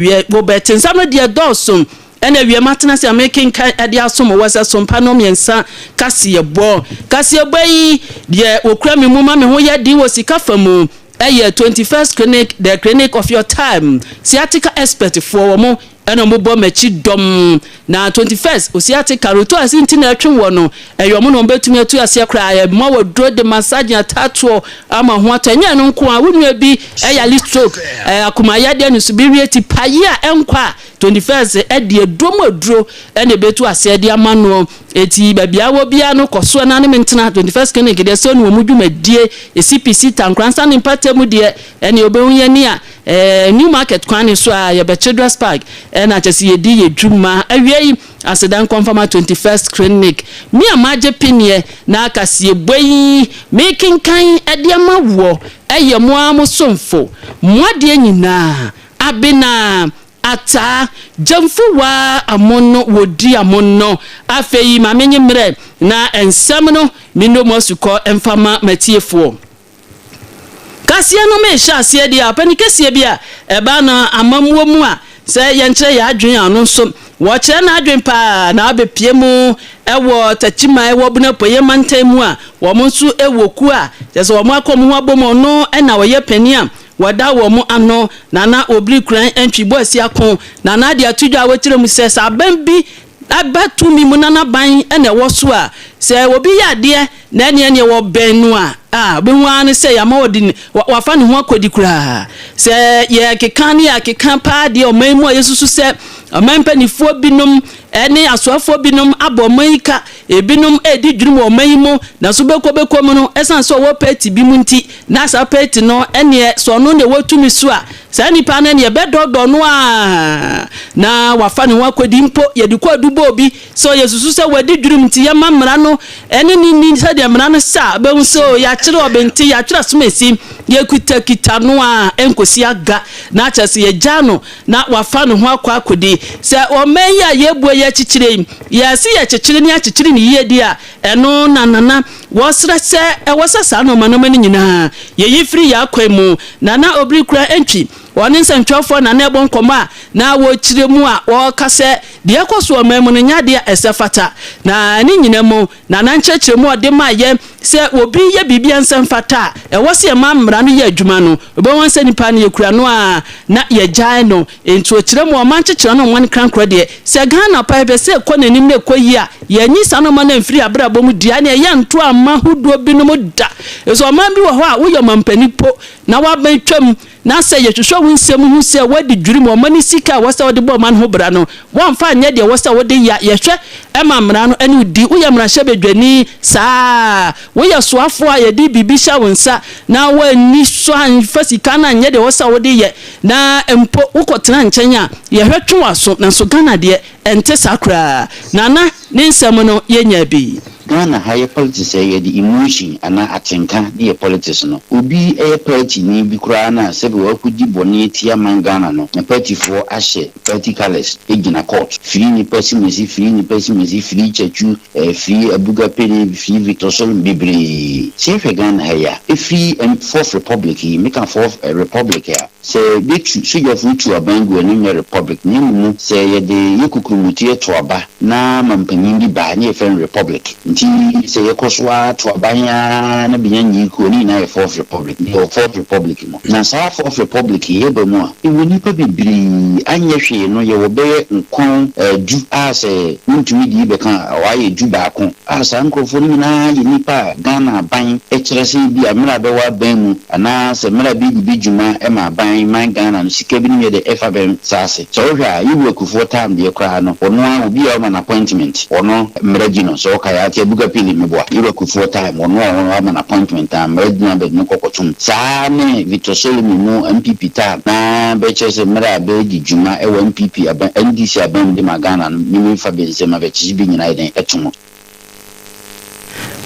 Wiɛ, wobɛte nsɛm no deɛ dɔɔso. Ɛna awie matena ase a mekenkan de asom wɔ sɛ sompa no mmiɛnsa kaseɛbɔ. Kaseɛbɔ yi deɛ wɔkura me mu ma me ho yɛ den wɔ sika fa mu ɛyɛ 21st Clinic, the clinic of your time. Sciatica expert foɔ wɔn ɛna wɔn bɔ m'akyi dɔm. Na 21st sciatica roto ase nti na ɛtwe wɔ no, ɛyɛ wɔn na wɔn bɛtumi atu aseɛ koraa. Ɛma wɔ duro de massage atatoɔ ama ho atɔ. Ɛnyɛ no nko a, wo nua bi ɛyale stroke, akomayadeɛ no so bi wie ti paye a ɛnkɔ a, 21st ɛde aduro mu aduro ɛna ɛbɛtu aseɛ de ama no. Eti baabi a wɔ biara no, kɔ so ɛna ne me ntena 21st Clinic deɛ sɛ ɔne wɔn mu dwumadie esi pisi tankransa ne mpata mu deɛ, ɛne obɛhu yɛn ni a New Market kwan ne so a yɛbɛ Children's Park ɛna kyɛ sɛ yɛdi yɛ dwuma. Awie yi, aseda nkɔmfama 21st Clinic. Me a magye pineɛ na akaseɛbɔ yi mekenkan ɛde ama wɔ ɛyɛ mo a mo somfo mo adeɛ nyinaa, Abena Ataa Gyamfuwa Amono. Wɔdi amono. Afei maame nye mmerɛ na nsɛm no mennom asukɔ mfama matiefoɔ. Kaseɛ no mehyɛ aseɛ deɛ a, ɔpɛni kɛseɛ bi a ɛba no amammuo mu a sɛ yɛnkyerɛ yɛ adwene a, ɔno nso wɔkyerɛ n'adwene paa na abɛpie mu ɛwɔ Takyiman ɛwɔ Bunapoyɛ mantam mu a, wɔn nso ɛwɔ kuo a kyerɛ sɛ wɔn akɔ wɔn ho abom. Ɔno ɛna ɔyɛ panin a wɔda wɔn ano, Nana Obiri Kuran Ntwi Bɔ Asi Ako. Nana de ato dwa a wɔkyerɛ mu sɛ sɛ aban bi aba tumi mu na n'aban ɛna ɛwɔ so a, sɛ obi yɛ adeɛ na ɛneɛ neɛ wɔbɛn no a wobɛhu ara ne sɛ yɛama wɔde wafa ne ho akɔdi koraa. Sɛ yɛkeka ne yɛakeka paa deɛ, ɔman mu a yɛsusu sɛ ɔman mpanimfoɔ binom ɛne asoafoɔ binom abɔ ɔman yi ka, ebinom ɛredi dwene wɔ ɔman yi mu, na so bɛkɔ bɛkɔ mu no, ɛsiane sɛ ɔwɔ party bi mu nti, na saa party no ɛneɛ sɛ ɔno na ɛwɔ tumi so a, saa nipa no ɛneɛ bɛdɔɔdɔɔ no a na wafa ne ho akɔdi. Mpo yɛde kɔ adubɔ obi sɛ ɔyɛ susu sɛ wadi dwene nti yɛma mmara no ɛne ne ni sɛdeɛ mmara no sa bɛhu sɛ yɛakyerɛ ɔbɛnti, yɛatwerɛ asomasi, yɛkitakita no a ɛnkɔsi aga na kyerɛ sɛ yɛgya no na wafa ne ho akɔ akɔdi. Sɛ ɔman yi a yɛbua yɛ akyikyire yi, yɛse yɛkyekyere ne akyekyere ne yie di a, ɛno na nana wɔsrɛ sɛ ɛwɔ sɛ saa nɔɔma nɔɔma no nyinaa yɛyi firi yɛ akwan mu. Nana Obiri Kura Ntwi wɔne nsɛntwerɛfoɔ nana ɛbɔ nkɔmmɔ a na wɔkyerɛ mu a wɔreka sɛ deɛ ɛkɔ so ɔman mu no nyɛ adeɛ a ɛsɛ fata. Na ne nyina mu, nana nkyerɛkyerɛ mu a ɔde maa yɛ sɛ obi yɛ biribi a nsɛm fata a, ɛwɔ sɛ yɛma mmara no yɛ adwuma no, obɛhu sɛ nipa no yɛkura no a na yɛgyae no. Nti ɔkyerɛ mu ɔma nkyekyerɛ no ɔma no krankora deɛ sɛ Ghana pa yɛpɛ sɛ ɛkɔ n'anim na ɛkɔ yie a, yɛnyi saa nɔɔma no amfiri abrabɔ mu dua ne ɛyɛ nto ama ahodoɔ binom da. Ɛsɛ ɔman bi wɔ hɔ a woyɛ ɔmampani po na woaban twam na sɛ yɛhwehwɛ wo nsɛm hu sɛ woadi dwiri mu ɔma ne sika a wɔ sɛ wode bɔ ɔman ho bra no, wɔmfa nyɛ deɛ wɔ sɛ wode ya. Yɛhwɛ ɛma mmara no ɛne wodi. Woyɛ mmarahyɛbadwani saa, woyɛ soafoɔ a yɛde biribi hyɛ wo nsa na woani so amfa sika no anyɛ deɛ wɔ sɛ wode yɛ, na mpo wokɔtena nkyɛn a, yɛhwɛ twe w'aso. Nanso Ghana deɛ, ɛnte saa koraa. Nana ne nsɛm no yɛnya bi. Ghana ha yɛ politics, ɛ yɛde emotion anaa atenka de yɛ politics no. Obi yɛ party ni bi koraa na sɛbi wakɔdi bɔne tia man Ghana no, na partyfoɔ ahyɛ party colours gyina court firi nipa simesi, firi nipa simesi, firi Kyakyu, firi Abuga Pele, firi Victor Solom bebree. Sɛ yɛhwɛ Ghana ha yi a, ɛfiri Fourth Republic yi, meka Fourth Republic a, sɛ bɛtu sogyafoɔ tu aban gu, ɛno nyɛ republic, na mmom sɛ yɛde yɛ kukurumuteɛ to aba na mampanyin bi baa ne yɛfrɛ no republic. Nti sɛ yɛkɔ so a to aban a na bɛnya nyi kuo ne nyinaa yɛ Fourth Republic. Yɛwɔ Fourth Republic mu, na saa Fourth Republic yi yɛba mu a, ɛwɔ nnipa bebree anyɛ hwee no, yɛwɔ bɛyɛ nkɔn 10 a sɛ wontumi de yi bɛka a, wayɛ 11 a saa nkurɔfoɔ no nyinaa yɛ nnipa a Ghana aban kyerɛ sɛ bi a mmerɛ a bɛwɔ aban mu anaa sɛ mmerɛ a bɛdi bi dwuma ma aban man Ghana no, sika bi no yɛ de ɛfa bɛn saa ase. Sɛ wohwɛ a, yɛwu Akufoɔ time deɛ koraa no, ɔno a obi a ɔma no appointment, ɔno mmerɛ gyi no. Sɛ ɔka yɛ ate Abuga Pili meboa yɛwu Akufoɔ time, ɔno a ɔno ama no appointment a mmerɛ gyina bɛde no kɔkɔtom saa ne Victor Solomon mu NPP time na bɛkyerɛ sɛ mmerɛ a bɛdi dwuma ɛwɔ NPP aban, NDC aban mu de ma Ghana no, mimi fa bɛnsɛm a bɛkyekye bi nyinaa yɛ den ɛtom.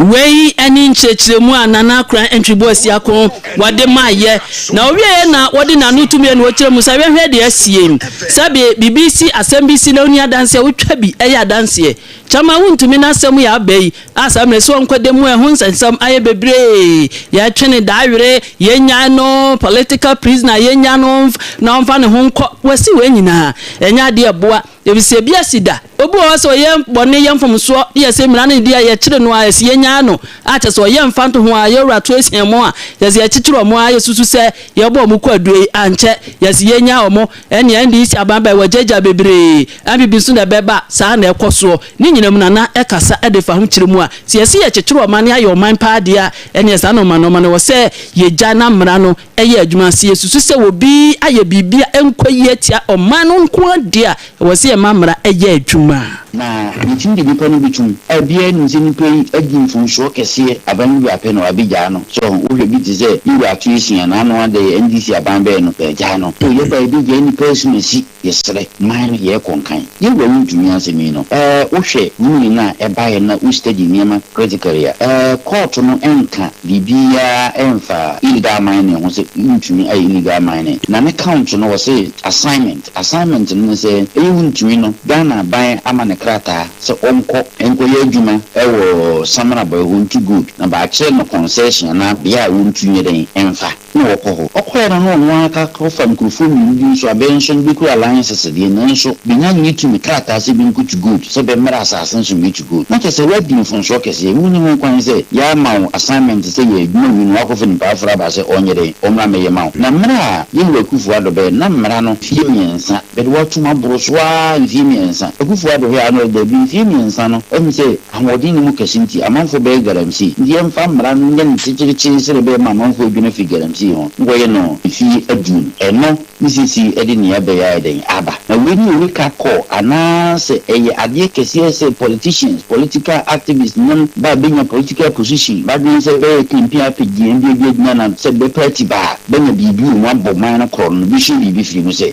Wei ne nkyerɛkyerɛmu a Nana Akora Antwi Boasiako wɔde maayɛ. Na ɔwieɛ na wɔde n'ano tumie na ɔkyerɛ mu sɛ hwɛhwɛ deɛ asie. Sɛbe biribi si, asɛm bi si na wonni adanseɛ a, wotwa bi yɛ adanseɛ. Kyama wontumi n'asɛm yɛ aba yi a saa mmerɛ sɛ ɔnkɔ da mu a ɛho nsɛnsɛm ayɛ bebree. Yɛtwe no daawere, yɛnnyae no, political prisoner, yɛnnya no na ɔmfa ne ho nkɔ. Wasi wei nyinaa. Ɛnyɛ adeɛ a ɛboa. Efisɛ ebi asi da. Obi wɔ hɔ sɛ ɔyɛ bɔne, yɛ mfomsoɔ, ne yɛse mmara no di a, yɛkyere no a, yɛse yɛnyaa no, a kyerɛ sɛ ɔyɛ mfantoho a, yɛwura to asian mo a, yɛse yɛkyekyere wɔn a, yɛsusu sɛ yɛbɔ wɔn kwaduo yi, ankyɛ, yɛse yɛnyaa wɔn, ɛnneɛ NDC aban bae, wɔagyaagyaa bebree, NPP nso na ɛbɛba, saa na ɛkɔ soɔ. Ne nyina mu Nana ɛkasa de fa ho kyerɛ mu a, sɛ yɛse yɛkyekyere ɔman na yɛayɛ ɔman paa deɛ a, ɛnneɛ saa nnoɔma nnoɔma no ɛwɔ sɛ yɛgya na mmara no yɛ adwuma. Sɛ yɛsusu sɛ obi ayɛ biribi a ɛnkɔ yie atia ɔman no nko ara deɛ a, ɛwɔ sɛ yɛma mmara yɛ adwuma. Na yɛtumi de nnipa no bi tom a biara nim sɛ nnipa yi adi mfomsoɔ kɛseɛ, aban bi apɛ no abɛgyaa no. So wohwɛ bi te sɛ Yewura Ato Essien n'ano ada yi NDC aban bɛɛ no bɛgyaa no. So yɛba yɛbɛgyaa nnipa asumasi, yɛsrɛ man no yɛrekɔ nkan. Yewura wontumi asɛm yi no ɛɛ wohwɛ ruling no a ɛbaeɛ no na wo study nneɛma critically a ɛɛ court no nka biribiara ɛmfa illegal mining ho sɛ wontumi ayɛ illegal mining na ne count no wɔse assignment. Assignment no ne sɛ ɛyɛ wontumi no Ghana aban ama no krataa sɛ ɔnkɔ nkɔyɛ adwuma wɔ Samina Boy hɔ ntu gold na bɛakyerɛ no concession anaa bea a wontu nyɛ dɛn mfa na wɔkɔ hɔ. Ɔkɔɛ no na ɔno ara ka kɔfa nkurɔfoɔ mmienu bi nso a bɛ nso no bɛkura licenses deɛ nanso bɛnya nnye tumi krataa sɛ bɛnkɔtu gold sɛ bɛmmra asase no so mmɛtu gold. Na kyerɛ sɛ woadi mfomsoɔ kɛseɛ. Wonni ho kwan sɛ yɛama wo assignment sɛ yɛ adwuma wei na woakɔfa nipa aforɔ aba sɛ ɔnyɛ dɛn ɔmmra mmɛyɛ ma wo. Na mmerɛ a Yehu Akufo Addo bɛyɛ na mmara no mfie mmiɛnsa bɛde woatom aboro so ara mfie mmiɛnsa. Akufo Addo hwɛ a na ɔyɛ daabi mfie mmiɛnsa no wahu sɛ ahoɔden nni mu kɛse nti amanfoɔ bɛyɛ galamsey nti yɛmfa mmara no nyɛ no kyekyerekye sɛdeɛ ɛbɛyɛ ma amanfoɔ adwane afiri galamsey ho nkɔyɛ no mfie aduonu. Ɛno ne seesei ɛde nea ɛbɛyɛ ayɛ dɛn aba. Na wei ne wake up call anaa sɛ ɛyɛ adeɛ kɛseɛ sɛ politicians, political activists nom ba bɛnya political position, badwene sɛ bɛyɛ campaign apɛ gyina bi bi agyina na sɛ bɛ party ba a bɛnya biribi wɔ mu abɔ man no korɔ no, bɛsua biribi firi mu sɛ.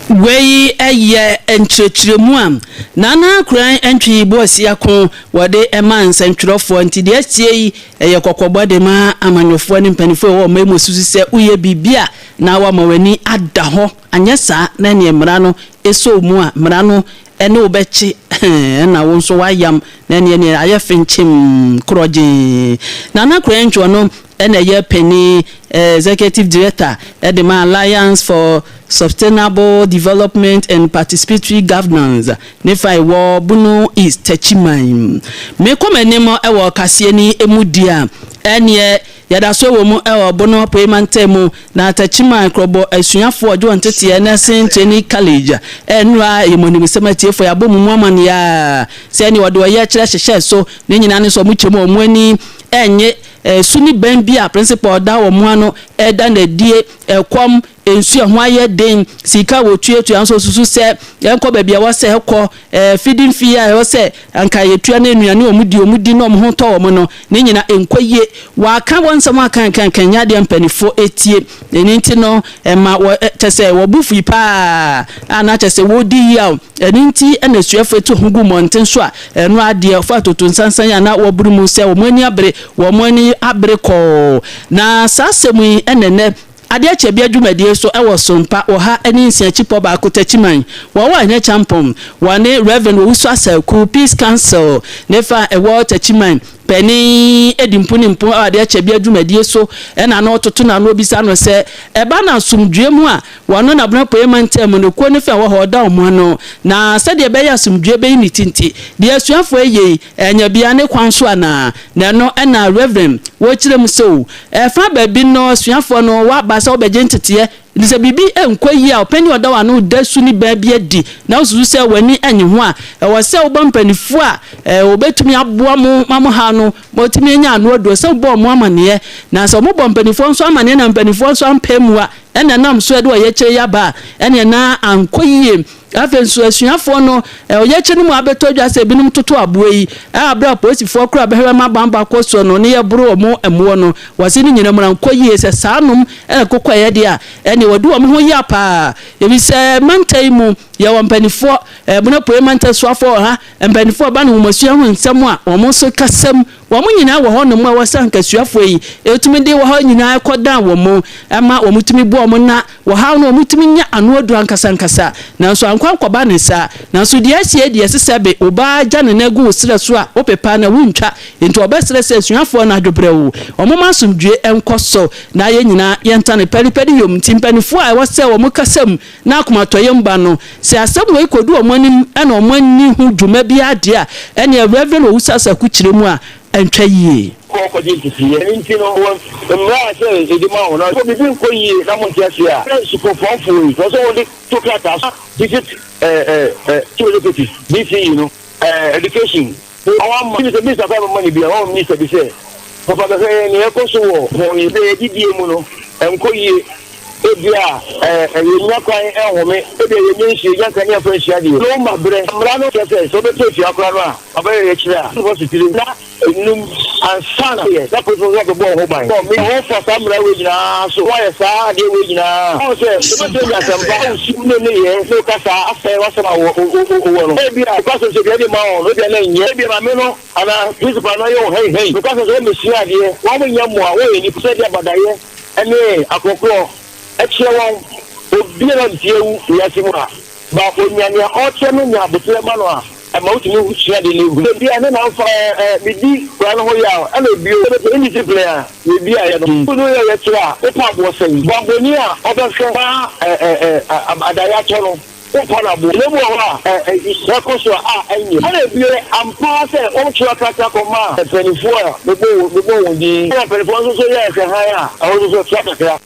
Wei yɛ nkyerɛkyerɛmu a Nana Akuran Antwi Boasiako wɔde ma nsɛntwerɛfoɔ nti deɛ asie yi yɛ kɔkɔbɔ de ma amanyɔfoɔ ne mpanimfoɔ a ɛwɔ ɔman mu susu sɛ woyɛ biribi a na woama w'ani ada hɔ anyɛ saa na ɛneɛ mmara no sɔ wo mu a mmara no ne wo bɛkye ɛna wo nso woayam na ɛneɛ neɛ ayɛ fenkyem korɔgyee. Nana Akuran Antwi ɔno na ɛyɛ panin, Executive Director, de ma Alliance for Sustainable Development and Participatory Governance ne fa ɛwɔ Bono East Techiman. Mekɔ m'anim wɔ kaseɛ no yi mu di a, ɛneɛ yɛda so wɔ mu wɔ Bono Apuei Mantam mu na Techiman Krɔbɔ asuafoɔ ɔgye wɔn nteteɛ Nursing Training College ɛnora yɛ mo animsɛm atiefoɔ yɛabɔ mo mu amaneɛ a sɛ ɛneɛ wɔde ɔyɛkyerɛ hyehyɛɛ so ne nyinaa ne sɛ wɔn kyɛ mu wɔn ani ɛnnye Su ne bɛn bi a prensipal da wɔn ano da no adie, ɛkɔm, nsu a ɛho ayɛ den, sika a wɔtuatua nso wɔsusu sɛ ɛnkɔ baabi a ɛwɔ sɛ ɛkɔ, feeding fee a ɛwɔ sɛ anka yɛtua ne nnuane a wɔdi, wɔdi na wɔn ho tɔ wɔn no, ne nyinaa ɛnkɔ yie. Wɔaka wɔn nsɛm aka aka aka, ɛnyɛ adeɛ a mpanimfoɔ tie. Ɛno nti no, ɛma wɔ kyɛ sɛ wɔbo fui paa a na kyɛ sɛ wɔredi yaw. Ɛno nti na asuafoɔ tu ho gu mmɔnten so a ɛno ara deɛ wɔfa toto nsansan a na wɔboro mu sɛ wɔn ani abere, wɔn ani abere kɔɔ. Na saa asɛm yi na ɛnnɛ Adeɛ Kyɛbea dwumadie so wɔ Sompa 106 Kyipɔ baako Takyiman, wɔwɔ Ahene Kyampong, wɔne Rev. Owusu Asaku, Peace Council ne fa a ɛwɔ Takyiman panin di mpo ne mpo wɔ Adeɛ Kyɛbea dwumadie so na na ɔtoto n'ano bisa no sɛ ɛba no asomdwoeɛ mu a Wɔno na Abena Apueɛ Mantam mu no kuo no fɛ wɔ hɔ ɔda wɔn ano, na sɛdeɛ ɛbɛyɛ asomdwoeɛ bɛyi ne ti nti, deɛ asuafoɔ yi yɛ yi, ɛnyɛ bea ne kwan so anaa? Na ɛno na Rev. Wɔkyerɛ mu sɛ o, ɛfa baabi no asuafoɔ no wɔaba sɛ wɔbɛgye nteteɛ, nti sɛ biribi nkɔ yie a, ɔpanin a ɔda wɔn ano da su ne baa bi adi, na wosusu sɛ w'ani nnye ho a, ɛwɔ sɛ wobɔ mpanimfoɔ a wɔbɛtumi aboa mo ma mo haw no moatumi anya ano aduro, sɛ wobɔ wɔn amaneɛ, na sɛ wɔbɔ mpanimfoɔ nso amaneɛ na mpanimfoɔ nso ampɛ mmua Ɛna ɛnam so de ɔyɛkyerɛ yi aba a, ɛneɛ na ankɔ yie. Afei nso asuafoɔ no, ɔyɛkyerɛ no mu abɛtɔ dwa sɛ ebinom toto aboɔ yi, a berɛ a apolisifoɔ koraa bɛhwɛ ma abanbɔ akɔ soɔ no, ne yɛboro wɔn mmoɔ no. Wɔse ne nyina mu no ankɔ yie. Sɛ saa nom na ɛkokɔeɛ deɛ a, ɛneɛ wɔde wɔn ho ya paa. Ɛfiri sɛ mantam yi mu, Yɛwɔ mpanimfoɔ, Bono Apueeɛ Mantam soafoɔ wɔ ha, mpanimfoɔ a ɛba no nwomasua ho nsɛm a wɔn nso kasa mu. Wɔn nyinaa wɔ hɔnom a ɛwɔ sɛ anka asuafoɔ yi tumi de ɔhaw nyinaa kɔdan wɔn ma wɔtumi boa wɔn na ɔhaw no wɔtumi nya ano aduru ankasa ankasa. Nanso ankɔ ankɔba ne saa. Nanso deɛ asie deɛ ɛsɛ sɛ be wo ba gya ne nan gu wo serɛ so a wopepa na wontwa. Enti wɔbɛsrɛ sɛ asuafoɔ no adwobrɛw wɔmma asomdwoeɛ nkɔ so na yɛn nyinaa yɛntane pɛripɛri yom. Nti mpanimfoɔ a ɛwɔ sɛ wɔn kasa mu na akomatɔyam ba no, sɛ asɛm wei kɔdu wɔn anim na wɔn anni ho dwuma biara deɛ a, ɛnneɛ Rev. Owusu Asaku kyerɛ mu a, ɛntwa yie. Kɔ kɔgye nteteeɛ. Ɛno nti no, wɔ mmara a sɛ yɛde ma wo no, sɛ biribi nkɔ yie na monte aseɛ a, na sukɔfoɔfoɔ yi, ɛwɔ sɛ wɔde to krataa so, District Chief Executive, DCE no, Education, wɔn ama, sɛ minister koraa bɛma no bi a, wɔn minister bi sɛ, Papa bɛhwɛ yɛn nea ɛkɔ so wɔ wɔn yɛ adidie mu no, ɛnkɔ yie. Ebia yɛnnya kwan nhome, ebia yɛnnya nsuo, yɛnnya nkanea mfa nsua adeɛ. No ma berɛ. Mmara no kyerɛ sɛ, sɛ wobɛtɔ atua koraa no a, wabɛyɛ yɛkyerɛ a, wobɔ sotire na nnum ansa na yɛ na polisi nso abɛbɔ wo ho ban. Bɔ me ho fa saa mmara wei nyinaa so, woayɛ saa adeɛ wei nyinaa. Woahu sɛ wobɛtumi anya asɛmpa a wo su ne nneyɛɛ ne wo kasa asɛe w'asɛm a wowɔ no. Ebia nokwasɛm sɛ aduane ma wɔn no, ebia na ɛnyɛ. Ebia maame no anaa principal no ayɛ wo hɛnhɛn. Nokwasɛm sɛ wɔmmɛsua adeɛ, wɔnyɛ mmoa, wɔyɛ nnipa sɛdeɛ abadaeɛ ne akorɔkorɔ kyerɛ wɔn. Obiara nte awu wiase mu ha, ba onya nea ɔkyerɛ no nya aboterɛ ma no a, ɛma wotumi sua ade no hu. Ebia ne na mfa medi koraa no ho yaw, ɛna bio sɛ indiscipline a yɛduaeɛ no, sukuu no yɛ yɛkyerɛ a wopɛ aboɔ sɛn? Bammɔni a ɔbɛhwɛ ma adaeɛ atɔ no, wompa no aboɔ. Nneɛma wɔ hɔ a ɛkɔ so a ɛnyɛ. Ɛna bio ampa ara sɛ wɔtwerɛ krataa kɔmaa mpanimfoɔ a mebɔɔ wɔn din, ɛna mpanimfoɔ nso so yɛɛ nhwɛhan a ɛhɔ nso so ɛtra kakra.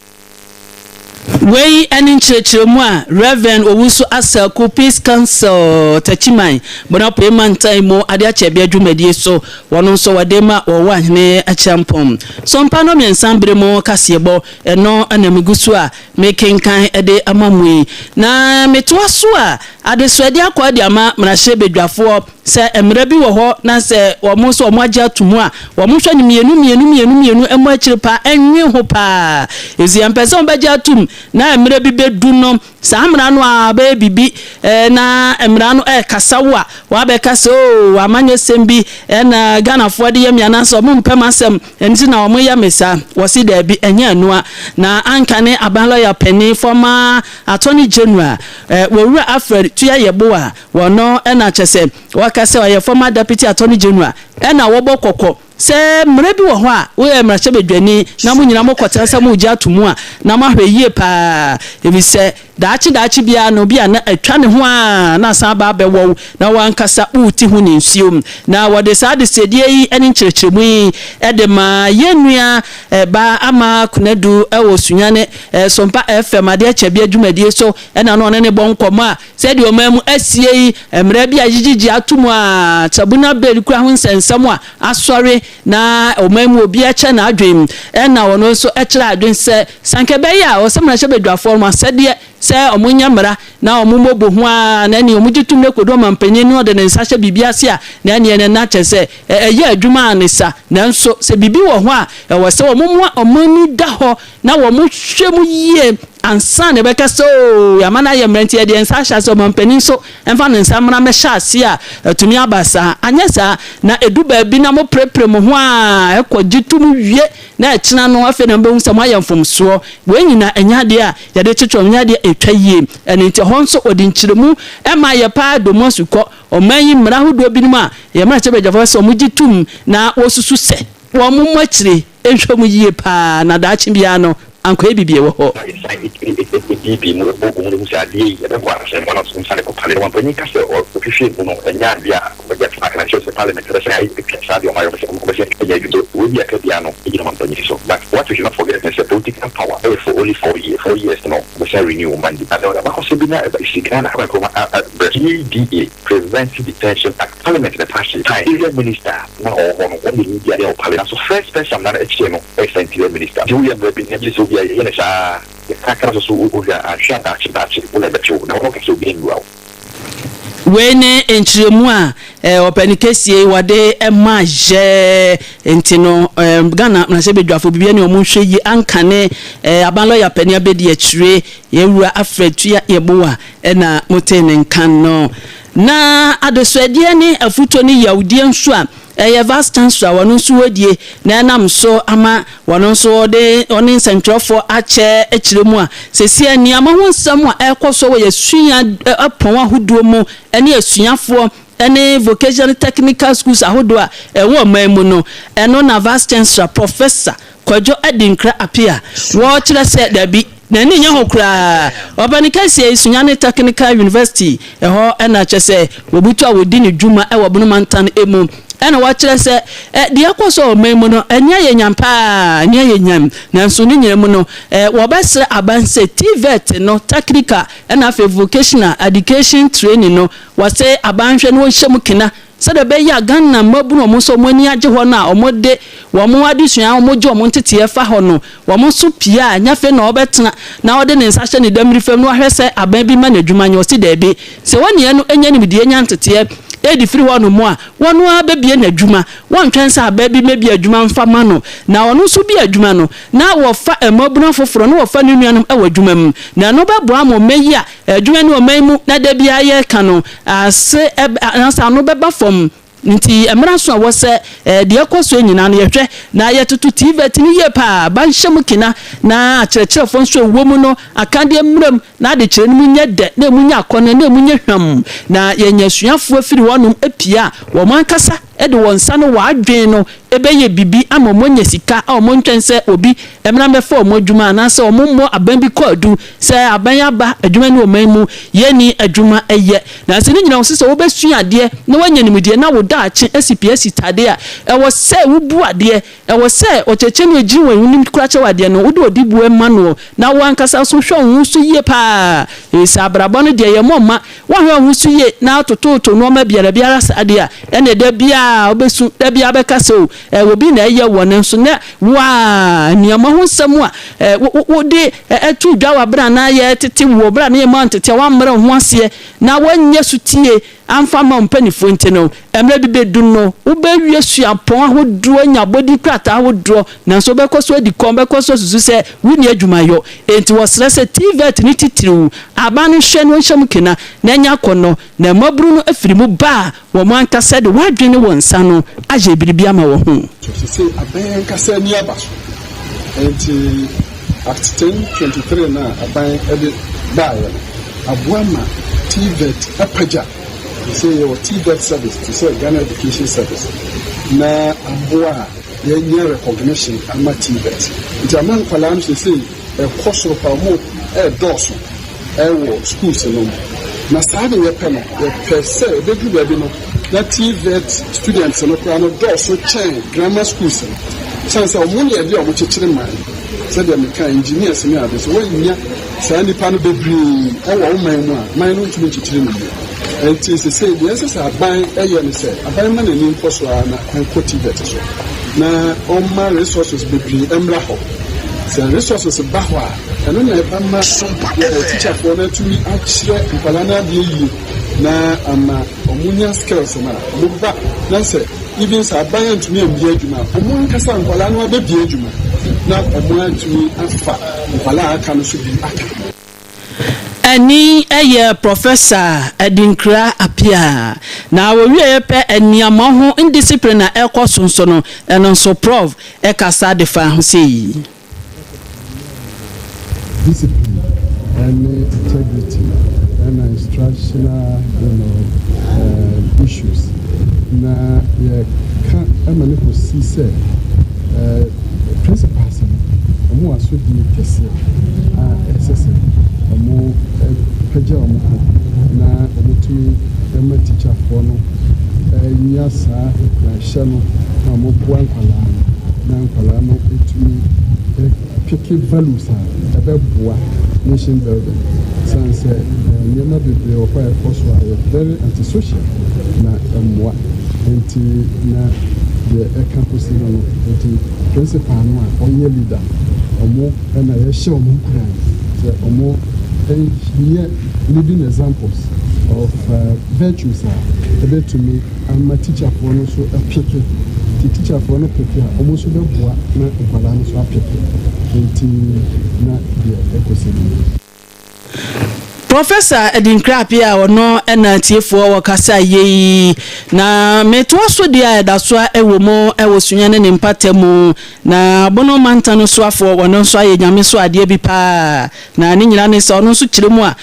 Wei ne nkyerɛkyerɛmu a Rev. Owusu Asaku, Peace Council Techiman, Bono Apuei Mantan mu Ade Akyɛbea dwumadie so, wɔn nso wɔde ma wɔwɔ Ahene Acheampong. Sompa no mmiɛnsa bere mu kaseɛbɔ, ɛno na megu so a mekenkan de ama mo yi. Na metoa so a, adesoɛde akɔ de ama mmarahyɛbadwafoɔ sɛ mmara bi wɔ hɔ na sɛ wɔn nso wɔn agye ato mu a, wɔn hwɛ no mmienu mmienu mmienu mmienu mmɔ akyire paa, ɛnwe ho paa. Ɛfiri yɛmpɛ sɛ wɔbɛgye atom na mmerɛ bi bɛdu no, saa mmara no a bɛyɛ biribi na mmara no ɛrekasa wo a, wɔabɛka sɛ oo amanyɔsɛm bi ɛna Ghanafoɔ de yɛ me anaasɛ wɔn mpɛ m'asɛm ɛno nti na wɔyɛ me saa. Wɔse daabi, ɛnyɛ ɛnoa. Na anka ne aban lɔya panin, former attorney general, Wɔwura Alfred Tuah-Yeboah, wɔno ɛna kyɛ sɛ wɔaka sɛ ɔyɛ former deputy attorney general, ɛna wɔbɔ kɔkɔ sɛ mmerɛ bi wɔ hɔ a woyɛ mmarahyɛbadwani na mo nyinaa mokɔtena sɛ moregye ato mu a, na moahwɛ yie paa, ɛfiri sɛ daakye daakye biara no obi a na atwa ne ho a na asan aba abɛwɔ wo na wankasa woreti ho ne nsuo. Na wɔde saa adesrɛdeɛ yi ne nkyerɛkyerɛmu yi de maa yɛn nua baa Ama Konadu wɔ Sunyani Sompa FM adeɛ kyɛbea dwumadie so, ɛna na ɔne ne bɔ nkɔmmɔ a sɛdeɛ ɔman mu asie yi, mmerɛ bi a yɛgyegye ato mu a Tribunal Bill kura ho nsɛnsɛm a asɔre na ɔman mu obiara kyɛ n'adwene, ɛna ɔno nso kyerɛ adwene sɛ sanka ɛbɛyɛ a ɔsɛ mmarahyɛbadwafoɔ no asɛdeɛ sɛ wɔnyɛ mmara na wɔmmɔbɔ ho ara na ɛneɛ wɔgye tom na ɛkɔdu ɔmanpanin no ɔde ne nsa hyɛ biribi ase a na ɛneɛ no na kyerɛ sɛ ɛyɛ adwuma a ne sa. Nanso sɛ biribi wɔ hɔ a ɛwɔ sɛ wɔmmoa wɔn ani da hɔ na wɔhwɛ mu yie ansa na ɛbɛka sɛ oo yɛama no ayɛ mmara nti yɛde yɛn nsa ahyɛ ase, ɔmanpanin nso mfa ne nsa mmra mmɛhyɛ ase a atumi aba saa. Anyɛ saa na ɛdu baabi na moprepre mo ho a ɛkɔ gye tom wie na ɛkyena no afei na mobɛhu sɛ moayɛ mfomsoɔ. Wei nyinaa ɛnyɛ adeɛ a yɛde kyekyere wɔn, ɛnyɛ adeɛ a ɛtwa yie. Ɛno nti ɛhɔ nso wɔde nkyerɛmu ma yɛ paa dɔ mu asukɔ. Ɔman yi mmara ahodoɔ binom a yɛn mmarahyɛbadwafoɔ sɛ wɔgye tom na wɔsusu sɛ wɔn mmɔ akyire nhwɛ mu yie paa na daakye biara no ankɔyɛ biribi wɔ hɔ. Na yɛsan piipii mu bɔ gu mu no hu sɛ adeɛ yi ɛbɛkɔ asɛmpa no so nsane kɔ parliament. Ɔmanpanin ka sɛ ɔhwehwɛ mu no ɛnyɛ adeɛ a ɔbɛgye atom aka na kyerɛ sɛ parliament bɛsan atwa saa deɛ ɔmayɛ ɔbɛsan anya adwuma. So wei bi a ɛka biara no gyina ɔmanpanin so but what we should not forget ne sɛ political power ɛyɛ for only 4 years, 4 years no ɔbɛsan renew wo mandate. Na abakɔsɛm bi na ɛsi Ghana Kwame Nkrumah berɛ PDA, Prevent Detention Act, parliament na pass time interior minister na ɔwɔ hɔ no wɔn de media deɛ wɔ parliament nanso first person na ɛkyerɛ no ɛyɛ interior minister nti woyɛ mmerɛ bi na gye sɛ obi a yɛyɛ ne saa yɛkakra so so wohwɛ a anhwɛ a daakye daakye wo na ɛbɛkye wo na wɔn kasa obi nwura wo. Wei ne nkyerɛmu a Ɔpanin kɛseɛ yi wɔde ma yɛ nti no Ghana mmarahyɛbadwafo biribi ne wɔn nhwɛ yie ankane aban lɔya panin abɛdi akyire yɛwura Alfred Tuya Yeboah ɛna motee ne nka no. Na adesoɛdeɛ ne afutuo ne yawdeɛ nso a ɛyɛ Vice Chancellor a wɔn nso wɔdie na ɛnam so ama wɔn nso wɔde wɔne nsɛntwerɛfoɔ akyɛ akyerɛ mu a seesei nneɛma ho nsɛm a ɛrekɔ so wɔ yɛsua pɔn ahodoɔ mu ne asuafoɔ ne vocational technical schools ahodoɔ a ɛwɔ ɔman mu no, ɛno na Vice Chancellor Professor Kwadwo Adinkra Appiah wɔkyerɛ sɛ dabi, n'ani nnye ho koraa. Ɔpanin kɛseɛ yi Sunyani Technical University, ɛhɔ na kyerɛ sɛ wɔbutu a wɔdi ne dwuma wɔ Bono mantam mu. Ɛna wɔkyerɛ sɛ deɛ ɛkɔ so wɔ ɔman mu no, ani ayɛ nyam paa, ani ayɛ nyam. Nanso ne nyinaa mu no, wɔbɛsrɛ aban sɛ TVET no, Technical ɛna afei Vocational Education Training no, Wɔse aban nhwɛ na wɔnhyɛ mu kena sɛdeɛ ɛbɛyɛ a Ghana mmabunu a wɔn nso wɔn ani agye hɔ no a wɔde wɔn adesua a wɔgye wɔn nteteɛ fa hɔ no wɔn nso pie a ɛnyɛ afei na ɔbɛtena na ɔde ne nsa ahyɛ ne dammiri fam na wahwɛ sɛ aban bi ma no adwuma nyɛ. Ɔse daabi, sɛ wɔn no nya nimdeɛ nya nteteɛ de firi hɔ nom a, wɔn ara bɛbie n'adwuma, wɔntwɛn sɛ aban bi mmɛbie adwuma mfa ma no na ɔno nso bie adwuma no na wɔfa mmabunu afoforɔ na wɔfa ne nuanom wɔ adwuma mu na ɛno bɛboa ama ɔman yi a Adwuma ne ɔman mu na da biara yɛreka no ase anaasɛ ano bɛba fam. Nti mmara so a ɛwɔ sɛ deɛ ɛkɔ soɔ nyinaa no yɛhwɛ na yɛtoto TVET no yie paa, banhyɛ mu kena na akyerɛkyerɛfoɔ nso a ɛwɔ mu no akadeɛ mmra mu na adekyerɛ no mu nyɛ dɛ na ɛmu nyɛ akɔnnɔ na ɛmu nyɛ hwam na yɛanya asuafoɔ afiri hɔnom apue a wɔn ankasa de wɔn nsa ne wɔn adwene no bɛyɛ biribi ama wɔanya sika a wɔntwɛn sɛ obi mmra mmɛfa wɔn adwuma anaasɛ wɔmmɔ aban bi kwaadu sɛ aban aba adwuma ne ɔman mu yɛnni adwuma yɛ. Nanso ne nyinaa wɔse sɛ wobɛsua adeɛ na woanya nimdeɛ na wo daakye asi pi asi tadeɛ a, ɛwɔ sɛ wobu adeɛ, ɛwɔ sɛ ɔkyerɛkyerɛni a ɔgyina wɔn anim kora kyerɛ wo adeɛ no wode ɔdibuo ma noɔ na wo ankasa nso hwɛ wo ho so yie pa ara ɛfiri sɛ abrabɔ no deɛ yɛmmɔ mma Woanhwɛ wo ho so yie na wotototo nnoɔma biara biara saa deɛ a, ɛnneɛ da biara wobɛsu, da biara wobɛka sɛ, O, ɛɛ, obi na ɛyɛ wɔ nanso na wo ara nneɛma ho nsɛm a wode to dwa wɔ berɛ a na yɛretete woɔ, berɛ a na yɛma wo nteteɛ a woammrɛ wo ho aseɛ na woanyɛ sotie amfa amma wo mpanimfoɔ nti no, mmerɛ bi bɛdu no, wobɛwie suapɔn ahodoɔ, anya abɔdin krataa ahodoɔ, nanso wobɛkɔ so adi kɔm, wobɛkɔ so asusu sɛ wonni adwumayɔ. Enti wɔsrɛ sɛ TVET no titiriw aban no nhwɛ na ɔnhyɛ mu kena na ɛnyɛ akɔnnɔ, na mmabunu no afiri mu ba a wɔn ankasa de wɔn adwene ne wɔn nsa ano ayɛ biribi ama wɔn ho. Seesei aban ankasa ani aba so. Enti Act 1023 no a aban de baeɛ no aboa ma TVET apagya. Seesei yɛwɔ TVET service te sɛ Ghana Education Service na aboa a yɛanya recognition ama TVET. Nti ama nkwadaa no seesei ɛkɔ soro paa, wɔn ɛredɔɔso ɛwɔ schools no mu. Na saa na yɛpɛ no, yɛpɛ sɛ ɛbɛduru baabi no na TVET students no koraa no dɔɔso kyɛn grammar schools no. Sane sɛ wɔn na yɛde wɔn kyekyere man, sɛdeɛ meka engineers ne ade, sɛ wɔannya saa nnipa no bebree ɛwɔ wo man mu a, man no ntumi nkyekyere no yie. Enti sesei deɛ ɛsɛ sɛ aban yɛ ne sɛ, aban ma n'ani nkɔ so ara na ɛnkɔ TVET so, na ɔmma resources bebree mmra hɔ. Sɛ resources ba hɔ a, ɛno na ɛbɛma tikyafoɔ no atumi akyerɛ nkwadaa no adeɛ yie na ama wɔnya skills no a, wɔba na sɛ even sɛ aban antumi ambue adwuma a, wɔn ankasa nkwadaa no abɛbue adwuma na wɔatumi afa nkwadaa a aka no so bi aka ho. Ɛnne yɛ Professor Adinkra Appiah. Na wɔwieɛ pɛ nneɛma ho indiscipline a ɛrekɔ so nso no, ɛno nso Prof. Kasa de faa ho sei. Discipline ne integrity ɛna instructional you know issues na yɛka ma no kɔsi sɛ principals no wɔn wɔ asodie kɛseɛ a ɛsɛ sɛ wɔpagya wɔn ho na wɔtumi ma tikyafoɔ no nya saa nkuranhyɛ no na wɔboa nkwadaa no na nkwadaa no tumi peke values a ɛbɛboa nation building sane sɛ nneɛma bebree wɔ hɔ a ɛkɔ so a ɛyɛ very antisocial na ɛmmoa nti na deɛ ɛka kɔsi no no nti principal no a ɔyɛ leader no ɔmo na yɛhyɛ ɔmo nkuran sɛ ɔmo nyɛ leading examples of virtues a. ɛbɛtumi ama tikyafoɔ no nso apeke. Nti tikyafoɔ no peke a, wɔn nso bɛboa na nkwadaa no nso apeke. Nti na deɛ ɛkɔ sɛ nie. Professor Adinkra Appiah a ɔno na atiefoɔ wɔ kasa yɛ yi na metoa so deɛ a ɛda so a ɛwɔ mu wɔ Sunya ne ne mpata mu na Bono mantam no soafoɔ ɔno nso ayɛ Nyame so adeɛ bi paa na ne nyina ne sɛ ɔno nso kyerɛ mu a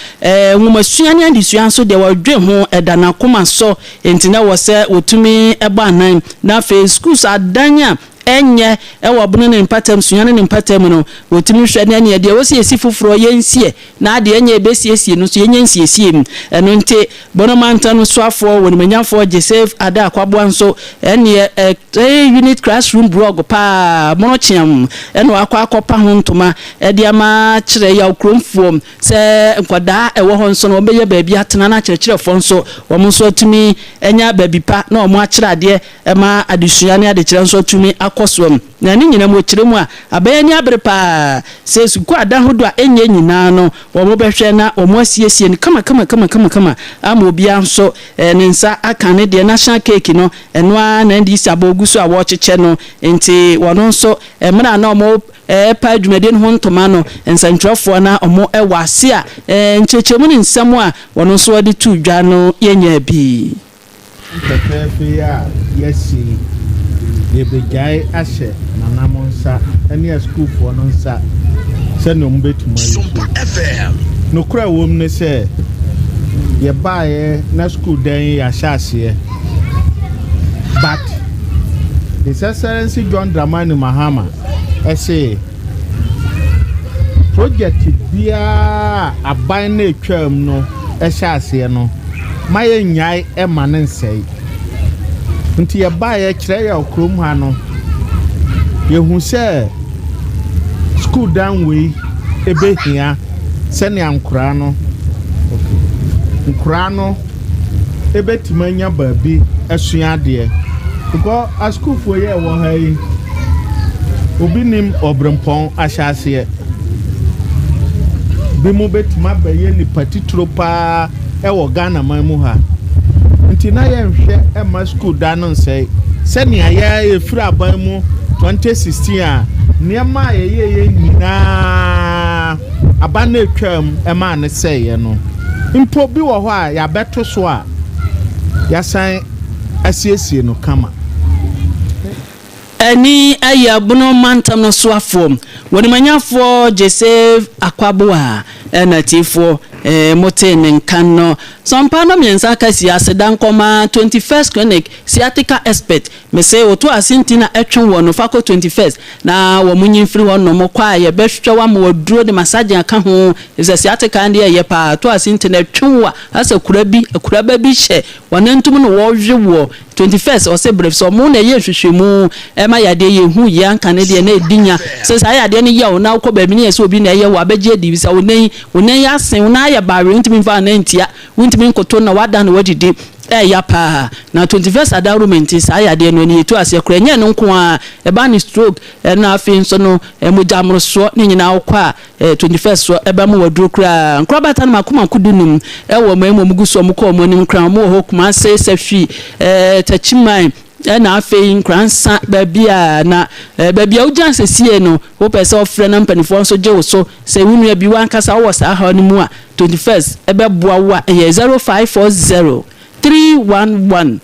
nwomasua ne adesua nso deɛ wɔdwe ho ɛda n'akoma so nti na wɔ sɛ wɔtumi bɔ anan na afei schools adan a ɛnyɛ wɔ Bono ne mpata Sunya ne ne mpata mu no wɔtumi hwɛ ne ɛneɛ deɛ wɔ sɛ yɛsi foforɔ yɛnsiɛ Na deɛ ɛnyɛ yɛbɛsiesie no nso, yɛnyɛ nsiesie mu. Ɛno nti, Bono Mantam no soafoɔ, Onimuonyamfoɔ Joseph Adah Kwaboa nso, ɛnneɛ ɛyɛ unit classroom blog paa, mono kyeam, ɛna wakɔ akɔpa ho ntoma de ama kyerɛ Yaw kuromfoɔ sɛ nkwadaa a ɛwɔ hɔ nso no, wɔbɛnya baabi atena na akyerɛkyerɛfoɔ nso, wɔn nso atumi anya baabi pa na wɔn akyerɛ adeɛ ma adesua ne adekyerɛ nso atumi akɔ soɔ. Na ne nyinaa mu, ɔkyerɛ mu a, abɛn ani abere paa sɛ sukuu adan ahodoɔ a ɛnyɛ nyinaa no, wɔbɛhwɛ na wɔasiesie no kamakamakamakama ama obiara nso ne nsa aka ne deɛ. National cake no, ɛno ara na NDC abɔ gu so a wɔrekyekyɛ no. Nti wɔn nso, mmerɛ a na wɔrepa dwumadie no ho ntoma no, nsɛntwerɛfoɔ na wɔwɔ ase a nkyerɛkyerɛmu ne nsɛm a wɔn nso wɔde too dwa no, yɛnyaa bi. Fɛfɛɛfɛ yi a yɛasi yi, yɛbɛgyae ahyɛ Nana mo nsa ne asukuufoɔ no nsa sɛdeɛ wɔbɛtumi ayi so. Nokorɛ a ɛwɔ mu ne sɛ, yɛbaeɛ na sukuu dan yi yɛahyɛ aseɛ but His Excellency John Dramani Mahama se project biara a aban no retwam no hyɛ aseɛ no, ma yɛnnyae mma no nsɛe. Nti yɛbaeɛ kyerɛ yɛ kurom ha no, yɛhu sɛ sukuu dan wei ɛbɛhia sɛnea nkoraa no nkoraa no ɛbɛtumi anya baabi asua adeɛ because asukuufoɔ yi a ɛwɔ ha yi obi nim ɔbrempɔn ahyɛ aseɛ bi mo bɛtumi abɛyɛ nipa titiro paa wɔ Ghana man mu ha nti na yɛnhwɛ mma sukuu dan no nsɛe sɛnea yɛfiri aban mu 2016 a nneɛma a yɛyɛeɛ nyinaa aban no atwam maa no sɛeɛ no mpo bi wɔ hɔ a yɛabɛto so a yɛasan asiesie no kama. Ɛne Ayia Bono Mantam no soafoɔ, Wɔnimanyafoɔ Joseph Akwaboah ɛna atiefoɔ motee ne nka no. Sɔmpa no mmiɛnsa aka si aseda nkɔma 21st Clinic Sciatica Expert. Mese woto ase nti na ɛtwe wɔ no fa kɔ 21st na wɔn nyi mfiri hɔ nom kɔ a yɛbɛhwɛ wo ama waduro de massaging aka ho efisɛ sciatica no deɛ ɛyɛ paa to ase nti na ɛtwe wo a asɛ kura bi akuraba bi hyɛ wɔn ntom na wɔwe woɔ 21st ɔsɛ brɛ sɛ ɔmo na ɛyɛ nhwehwɛmu ɛma yadeɛ yɛ hu yɛ anka ne deɛ na ɛdi nya sɛ saa yadeɛ no yɛ wo na wokɔ baabi ne yɛ sɛ obi na ɛyɛ wo abɛgye adi sɛ wo nan wo nan yɛ asen wo nan ayɛ baare wontumi mfa wo nan ntia wontumi nkoto na wada na wadidi ɛɛya paa na 21st adaworo nti saa yadeɛ no ani yɛtu aseɛ koraa ɛnyɛ no nko a ɛba ne stroke ɛna afei nso no mogya mmorosoɔ ne nyinaa wokɔ a 21st so ɛbɛma waduro koraa nkorabata no mako mako 15 ɛwɔ ɔman mu ɔmo gu so ɔmo kɔ ɔmo anim koraa ɔmo wɔ hɔ Kumase Sɛhwi Takyiman ɛna afei Nkoransa baabi a na baabi a wogyina sɛsie no wopɛ sɛ ɔfrɛ na mpanimfoɔ nso gye wo so sɛ wo nua bi wankasa wowɔ saa haw no mu a 21st ɛbɛboa wo a ɛyɛ 0540 311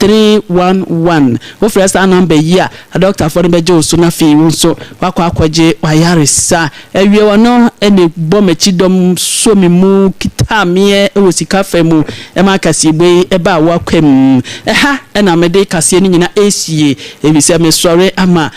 311 wofrɛ saa number yi a adɔktafoɔ no bɛgye wo so na afei wo nso wakɔ akɔgye wayaresa awie ɔno ɛna bɔ m'akyi dɔm so me mu kita meɛ wɔ sika fa mu ɛma kaseɛbɔ yi ɛba a wakɔ mu ɛha ɛna mede kaseɛ no nyinaa ɛsie efisɛ mesɔre ama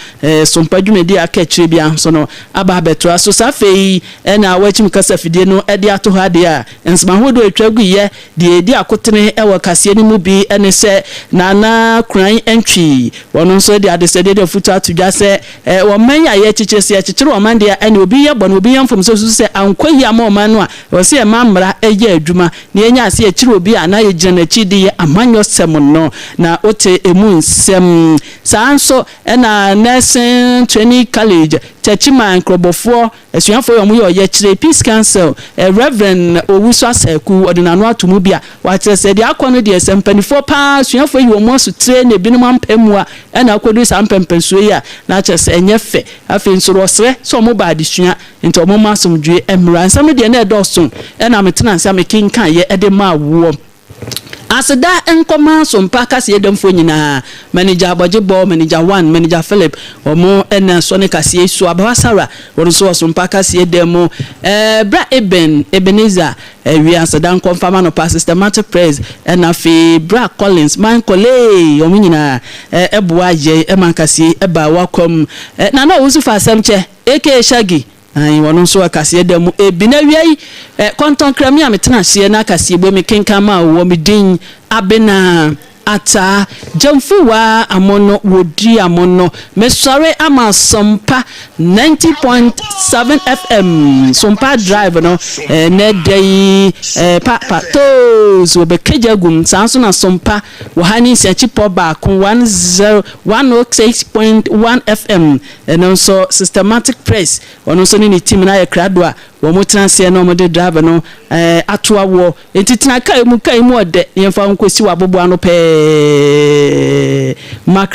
sompa dwumadi a aka akyire bia nso no aba abɛtoa so saa afei ɛna wakyim kasa fidie no ɛde ato hɔ adeɛ a nsɛm ahodoɔ atwa gu yɛ deɛ ɛdi akotene ɛwɔ kaseɛ no mu bi ɛne sɛ Nana Kuran Antwi, ɔno nso de adesrɛdeɛ de afutuo ato dwa sɛ ɔman yi a yɛrekyekyere, sɛ yɛkyekyere ɔman deɛ a, ɛnneɛ obi yɛ bɔne, obi yɛ mfomsoɔ susu sɛ ankɔ yie ama ɔman no a, ɛwɔ sɛ yɛma mmara yɛ adwuma na yɛnya sɛ yɛkyere obi a na yɛgyina n'akyi de yɛ amanyɔsɛm no na wote ɛmu nsɛm. Saa ara nso na Nursing Training College, Techiman nkurɔbɔfoɔ Asuafoɔ yi a wɔyɛ ɔyɛkyerɛ, Peace Council, Rev. Owusu Asaaku, ɔde n'ano ato mu bi a, wakyerɛ sɛ deɛ akɔ no deɛ, sɛ mpaninfoɔ pa ara asuafoɔ yi wɔn asotire na ebinom ampɛ mua na akɔduru saa mpɛnpɛnsoɔ yi a, na akyerɛ sɛ ɛnyɛ fɛ. Afei nso wɔsrɛ sɛ wɔba adesua nti wɔmma asomdwoeɛ mmra. Nsɛm no deɛ na ɛdɔɔso na metena ase a mekenkaneeɛ de maa woɔ. Aseda nkɔma Sompa kaseɛ dɛmfoɔ nyinaa, Manager Abɔgye Bɔ, Manager One, Manager Philip, wɔn na ɛsɔ ne kaseɛ yi so. Abawa Sarah, wɔn nso wɔ Sompa kaseɛ dɛm mu. Eh, Bra Eben, Ebenezer, Awia aseda nkɔ mfa ma no pa, Systematic Press, ɛna afei Bra Collins, Man Kɔlee, wɔn nyinaa eh, ɛboa yɛn ɛma nkaseɛ yi ɛba wakwam. Eh, Nana Owusu fa asɛm kyɛ, aka Shaggy, Aane, wɔno nso wɔ kaseɛ da mu ebi. Na awia yi, eh, kɔntɔnkra me a metena aseɛ na kaseɛbue me kenkan maa wo wɔ me din Abena Ataa Gyamfuwaa Amono Wɔdi Amono. Mesɔre ama Sompa 90.7 FM Sompa Drive no eh, nɛ da yi eh, pa pa toos wɔbɛkagya agum. Saa nso na Sompa wɔ ha ne nsiakyipɔ baako 10 106.1 FM Ɛno nso Systematic Press, ɔno nso ne ne team no ayɛ krado a wɔtena aseɛ na wɔde driver no ato awoɔ. Enti tena kaa yi mu, kaa yi mu ɔdɛ na yɛmfa wo nkɔsi w'aboboano pɛɛ. Makra.